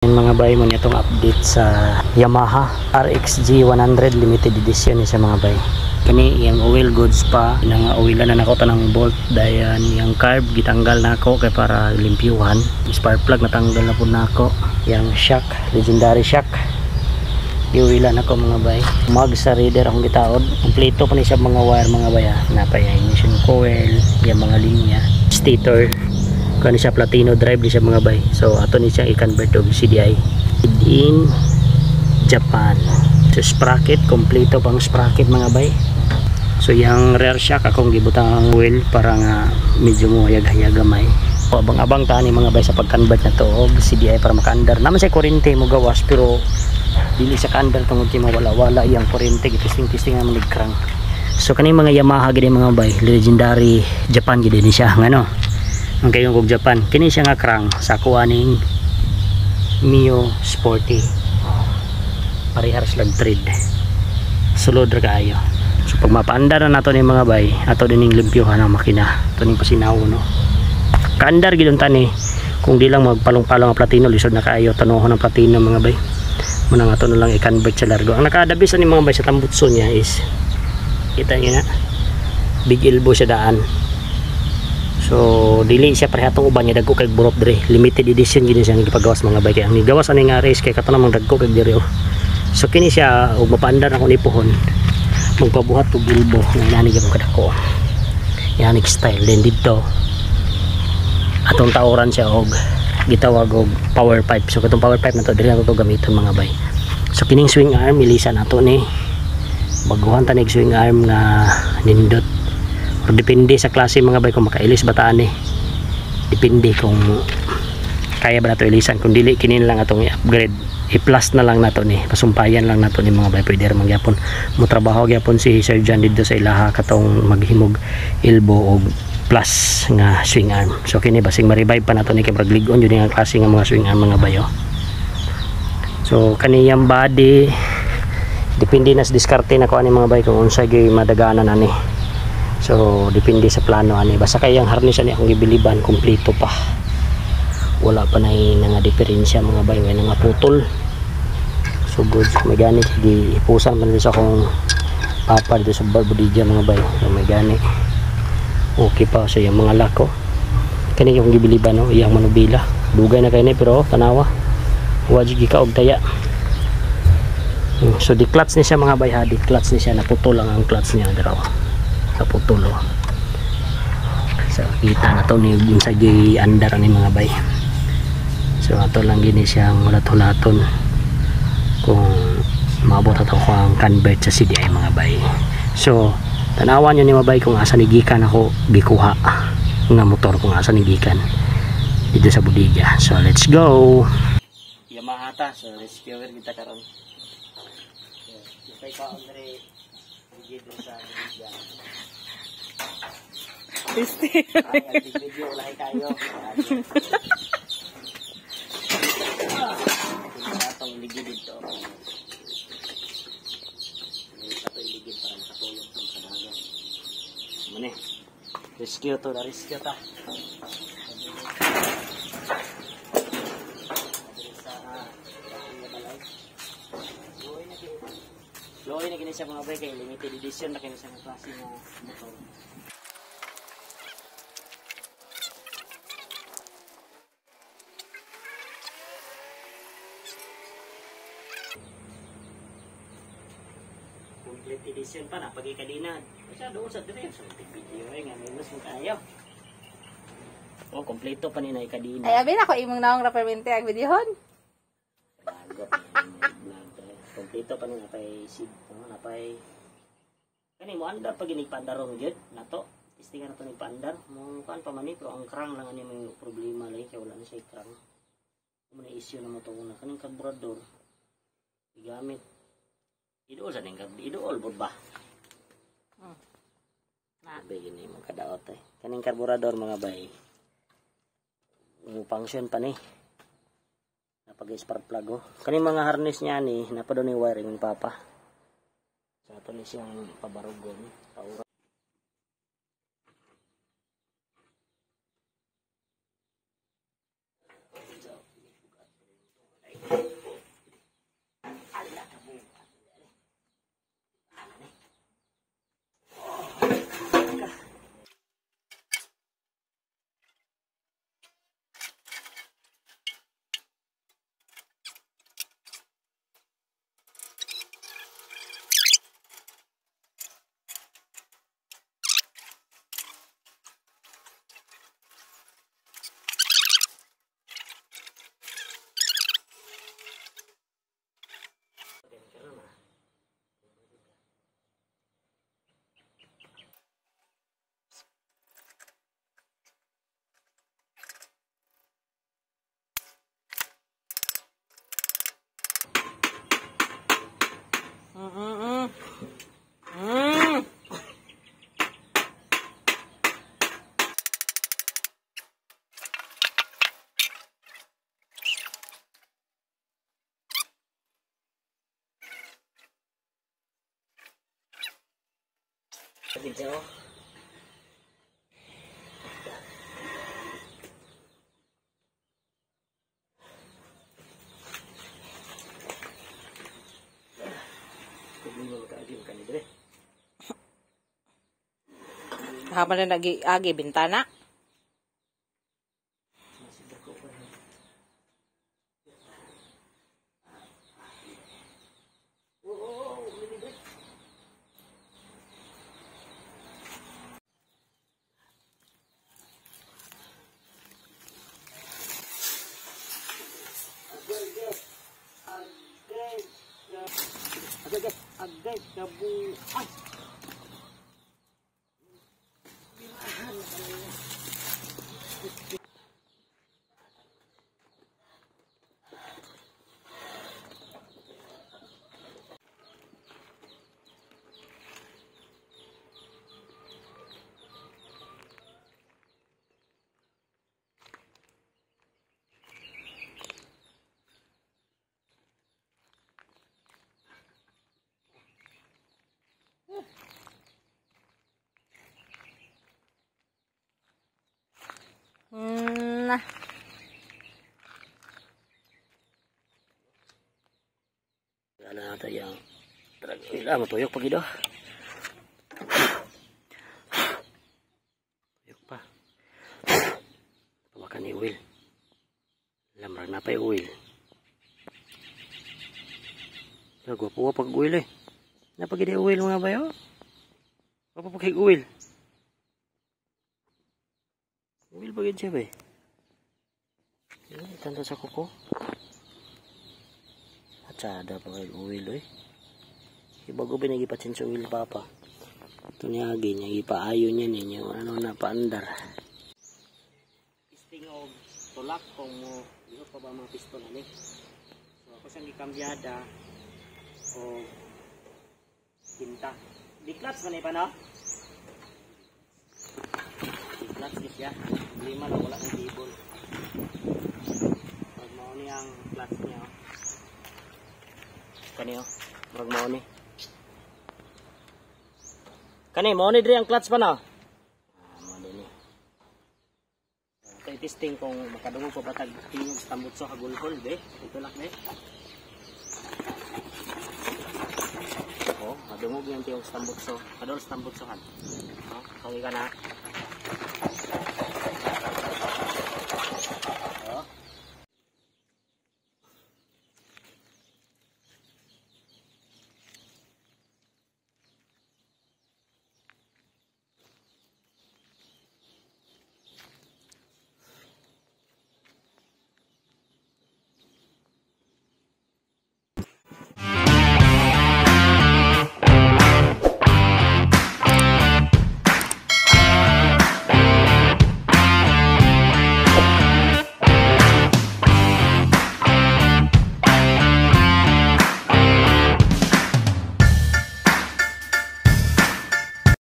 Mga bay, mo itong update sa Yamaha RXG 100 limited edition ni sa mga bay. Kani iyang oil goods pa, nang oilan na nako tanang bolt, dayan iyang carb gitanggal nako kay para limpyuhan. Spark plug natanggal na pud nako. Iyang shock, legendary shock. Giuwilan ako mga bay. Mag sa reader akong gitaod. Kompleto pa ni siya mga wire mga bay. Napay ignition coil, iyang mga linya, stator. Kani siya platino drive ni siya mga bay. So ato ni siya i-convert og CDI. Made in Japan. So sprocket, kompleto pang sprocket mga bay. So yang rear shock akong gibutang ang wheel para nga medyo mo hayag-hayag gamay. So, abang-abang ta ni mga bay sa pag-convert na to og CDI para makaandar. Naman sa kuryente mo gawas pero dili sa kaandar tungod kay mawala-wala iyang kuryente, gitisting-tisting naman nag-crank. So kani mga Yamaha gid mga bay, legendary Japan gid ni siya ngano. Ang kayong kog Japan, kini siya nga crank sa kuha ning Mio Sporty. Parehas lag thread. Sulod ra kaayo. So pag mapaandar na nato ni mga bay, ato din ning limpyuhan ang makina. Ato ning pasinaw no. Kaandar gid unta ni. Kung di lang magpalong-palong ang platino, lisod na kaayo tanuhon ang platino mga bay. Muna nga ato na lang i-convert sa largo. Ang nakadabis ani mga bay sa tambutso niya is, kita niyo na, big elbow siya daan. So dili siya pareha atong uban niya, dagko kay burot diri. Limited edition gid siya gipagawas mga bay. Kay ang gigawas ani nga race kay kato namang dagko kay diri oh. So kini siya og mapaandar ako ni pohon, magpabuhat og elbow nga inani gyud kadako. Yanik style din didto. Atong tauran siya og gitawag og power pipe. So katong power pipe na to diri na to gamiton mga bay. So kining swing arm ilisan nato ni. Baguhan ta nig swing arm nga nindot. Pero depende sa klase mga bay kung makailis ba ta ani. Depende kung kaya ba nato ilisan. Kung dili kini lang atong i-upgrade, i-plus na lang nato ni, pasumpayan lang nato ni mga bay. Pwede ra man gyapon mo trabaho gyapon si Sir John didto sa ilaha katong maghimog elbow og plus nga swing arm. So kini basing ma-revive pa nato ni kay murag lig-on jud nga klase nga mga swing arm mga bayo. So kaniyang body depende na sa diskarte na ko ani mga bay kung unsay gyud madaganan ani. So depende sa plano ani, basta kay ang harness ani akong gibiliban kompleto pa. Wala pa nay nga diferensya mga bay, way nga putol. So good, may gani giipusan man sa akong papa dito sa bodega mga bay. So may gani. Okay pa sa iyang mga lako. Kani yung gibiliban no, iyang manubila. Dugay na kay ni pero tanawa. Wa jud gikaog taya. So di clutch ni siya mga bay ha, di clutch ni siya, naputol lang ang clutch niya diraw. Naputol oh. So kita na to ni unsa gi andar ani mga bay. So ato lang gini siyang hulat-hulaton kung maabot ato ko ang convert sa CDI mga bay. So tanawan nyo ni mga bay kung asa ni gikan ako gikuha nga motor, kung asa ni gikan dito sa bodega. So let's go. Yamaha ta, so rescuer kita karon. So, kay ka Andre dito sa bodega. Ay, ang video wala kayo. Atong iligid dito. Ato iligid para makatulog ang kadagan. Mune. Rescue to, na rescue ta. Loy na kini siya mga bay kay limited edition na kini siya nga klase nga motor. Complete edition pa na pagikadina. Sa doon sa dire sa video ay nga minus mo kayo. Oh, kompleto pa ni na ikadina. Ay abi na ko imong naong rapermente ang videohon. Kompleto pa ni napay sid, no, napay kani mo andar pag ini pandaron gyud nato. Testingan nato ni paandar. Mo kuan pa man ni pero ang crank lang ani may problema lagi kay wala na siya crank. Mo na issue na mo to una kaning karburador. Gigamit idool sa ning idool bud ba? Na. Bay gini mo kadaot eh. Kaning karburador mga bay. Mo function pa ni. Napag spark plug oh. Kaning mga harness niya ni napa do ni wiring ni papa. So ato ni siyang pabarugon, paura. Video. Habang na nag-agi bintana. Agay, kabuhan. Nah. Wala na tayo yung trag. Matuyok pag ito. Tuyok pa. Tawakan ni oil. Lamrag na pa yung oil. Gwapo pag oil eh. Napagid oil mga bayo. Gwapo pag oil. Oil pagid siya ba eh. Tanda sa kuko. Atsada pa kay oil eh. Ibago ba nagipatsin sa oil papa. Ito niya agi niya ipaayo niya ninyo ano na paandar. Pisting og tulak kung mo iyo pa ba mga piston ani. So ako siyang gikambyada o kinta. Di clutch man pa no? Di clutch gid siya. Problema lang wala ng cable. Pag mao ni ang clutch niya. Kani oh, murag mao ni. Kani mao ni diri ang clutch pa no? Mao ni. Kay testing kung makadungog pa ba tag tingog sa tambutso hagulhol be. Itulak be. Oh, madungog yung tiyong sa tambutso. Kadol sa tambutsohan. Oh, kung ka na.